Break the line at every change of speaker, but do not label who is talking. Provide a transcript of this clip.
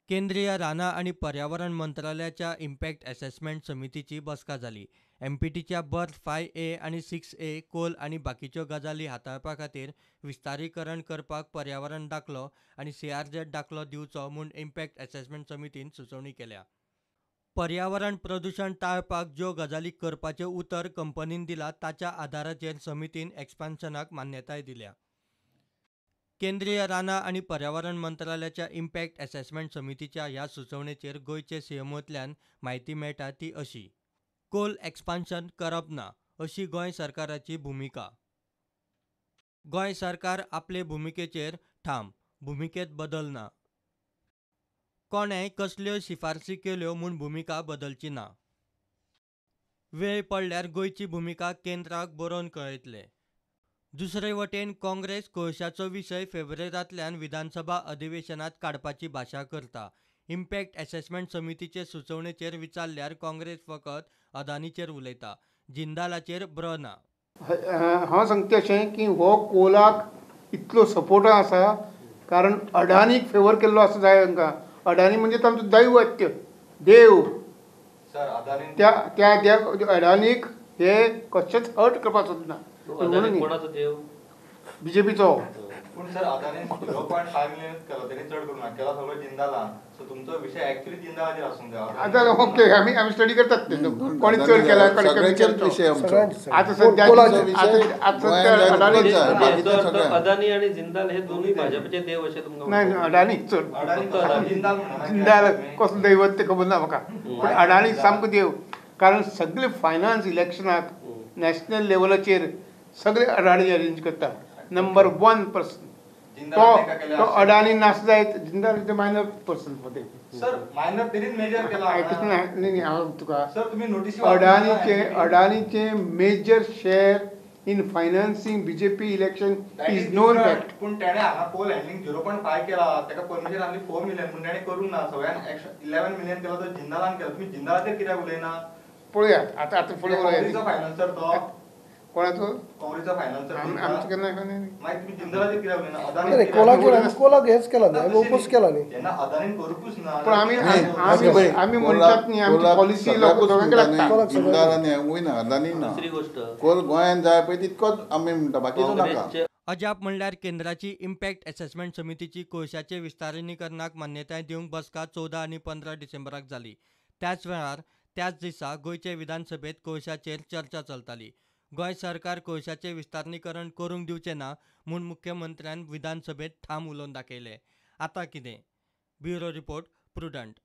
केंद्रीय रानां आनी पर्यावरण मंत्रालयाच्या इम्पॅक्ट एसेसमेंट समितीची बसका जाली. एमपीटीच्या बर्थ 5A आनी 6A Coal आनी बाकीच्यो गजाली हाताळपा खातीर विस्तारीकरण करपाक पर्यावरण दाखलो आनी सीआरझेड दाखलो दिवचो म्हूण इम्पॅक्ट एसेसमेंट समितीन सुचोवणी केल्या. पर्यावरण प्रदूशण टाळपाक ज्यो गजाली करपाचें उतर कंपनीन दिलां ताच्या आदाराचेर समितीन एक्सपान्शनाक मान्यताय दिल्या. केंद्रीय रानां आनी पर्यावरण मंत्रालयाच्या इम्पॅक्ट एसेसमेंट समितीच्या ह्या सुचोवणेचेर गोंयचे सीएमओंतल्यान म्हायती मेळटा ती अशी: कोल एक्सपान्शन करप ना अशी गोंय सरकाराची भुमिका. गोंय सरकार आपले भुमिकेचेर ठाम, भुमिकेंत बदल ना. कोणेंय कसल्योय शिफारसी केल्यो म्हूण भुमिका बदलची ना. वेळ पडल्यार गोंयची भुमिका केंद्राक बरोवन कळयतले. दुसरे वटेन काँग्रेस कोळशाचो विशय फेब्रेरांतल्यान विधानसभा अधिवेशनांत काडपाची भाशा करता. इम्पॅक्ट एसेसमेंट समितीचे सुचोवणेचेर विचारल्यार काँग्रेस फकत अदानीचेर उलयता, जिंदालाचेर ब्र ना.
हांव सांगता अशें की हो कोलाक इतलो सपोर्ट आसा कारण अडानीक फेवर केल्लो आसा जाय तांकां. अडानी म्हणजे तांचो दैवत्य देव. त्या त्या अडानीक हे कशेंच हर्ट करपाक सोदना.
कोणाचो देव?
बीजेपीचो.
पूण सर अदानीन 0.5 मिलियन केलो, तेणी चड करूंक ना, केला सगळो जिंदालान. सो तुमचो विशय एक्चुअली जिंदालाचेर आसूंक जाय.
आतां ओके, आमी आमी स्टडी करतात ते कोणी चड केला कोणी कमी केला. आतां सद्या
अदानी आनी जिंदाल हे दोनूय भाजपाचे देव अशें तुमकां?
नाही, अडानी चड. जिंदाल कसलो दैवत तें खबर ना म्हाका, पूण अडानी सामको देव. कारण सगळे फायनान्स इलेक्शनाक नॅशनल लेवलाचेर सगळे अडाणी अरेंज करता. नंबर 1 पर्सन तो अडाणी नासता जायत. Jindal is minor person for them.
Sir minor तरी मेजर केला.
नाही नाही, हांव तुका
सर तुम्ही notice
अडाणीचे अडाणीचे major share in financing BJP election is known fact.
पूण तेणे हांगा कोल हँडलिंग 0.5 केला, ताका परमिशन आसली 4 मिलियन, पूण तेणे करूंक ना. सगळ्यान 11 मिलियन केला तो जिंदालान केला. तुम्ही जिंदालाचेर कित्याक उलयना?
पळोवया आतां आतां फुडें
उलया. फायनान्सर तो
कोणाचो?
काँग्रेसचो फायनान्सर.
आमचें केन्ना
मागीर तुमी जिंदालाचेर कित्याक उलयना? अदानी
कोलाक हेच केला न्ही, आमी ओपोज केला न्ही.
जेन्ना अदानीन करूंकूच ना.
पूण आमी आमी म्हणटात न्ही, आमची पॉलिसी लोक दोगांक लागता.
जिंदाल वयना, अदानी ना.
दुसरी गोष्ट
कोल गोंयांत जाय पळय तितकोच आमी म्हणटा, बाकीचो नाका.
अजाप म्हणल्यार केंद्राची इम्पॅक्ट एसेसमेंट समितीची कोळशाचे विस्तारीकरणाक मान्यताय दिवंक बसका 14 आनी 15 डिसेंबराक जाली. त्याच वेळार त्याच दिसा गोंयचे विधानसभेत कोळशाचेर चर्चा चलताली. गोंय सरकार कोळशाचें विस्तारीकरण करूंक दिवचें ना म्हूण मुख्यमंत्र्यान विधानसभेत ठाम उलोवन दाखयलें. आतां कितें? Bureau report, Prudent.